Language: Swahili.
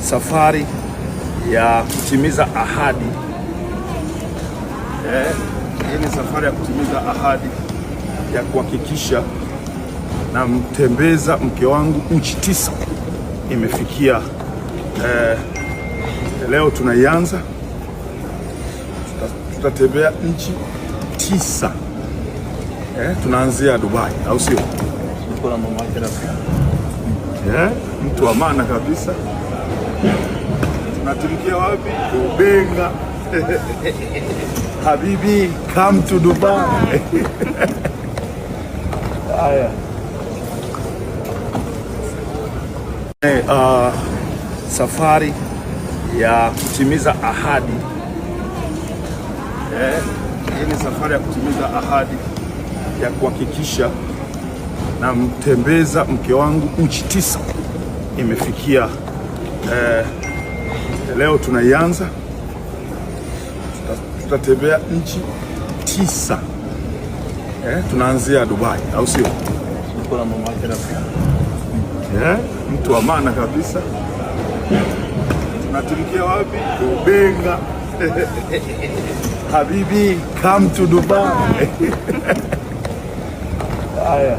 Safari ya kutimiza ahadi. Hii ni safari ya kutimiza ahadi ya kuhakikisha namtembeza mke wangu nchi 9 imefikia. Leo tunaianza, tutatembea nchi 9. Tunaanzia Dubai, au sio? Mtu wa maana kabisa. Tunatumikia wapi? Ubenga. Habibi, come to Dubai. Haya. Hey, safari ya kutimiza ahadi. Hii ni safari ya kutimiza ahadi ya kuhakikisha namtembeza mke wangu nchi 9 imefikia. Leo tunaianza, tutatembea nchi 9. Tunaanzia Dubai, au sio? Mtu wa maana kabisa. Tunatumikia wapi? Ubenga. Habibi, come to Dubai. Haya.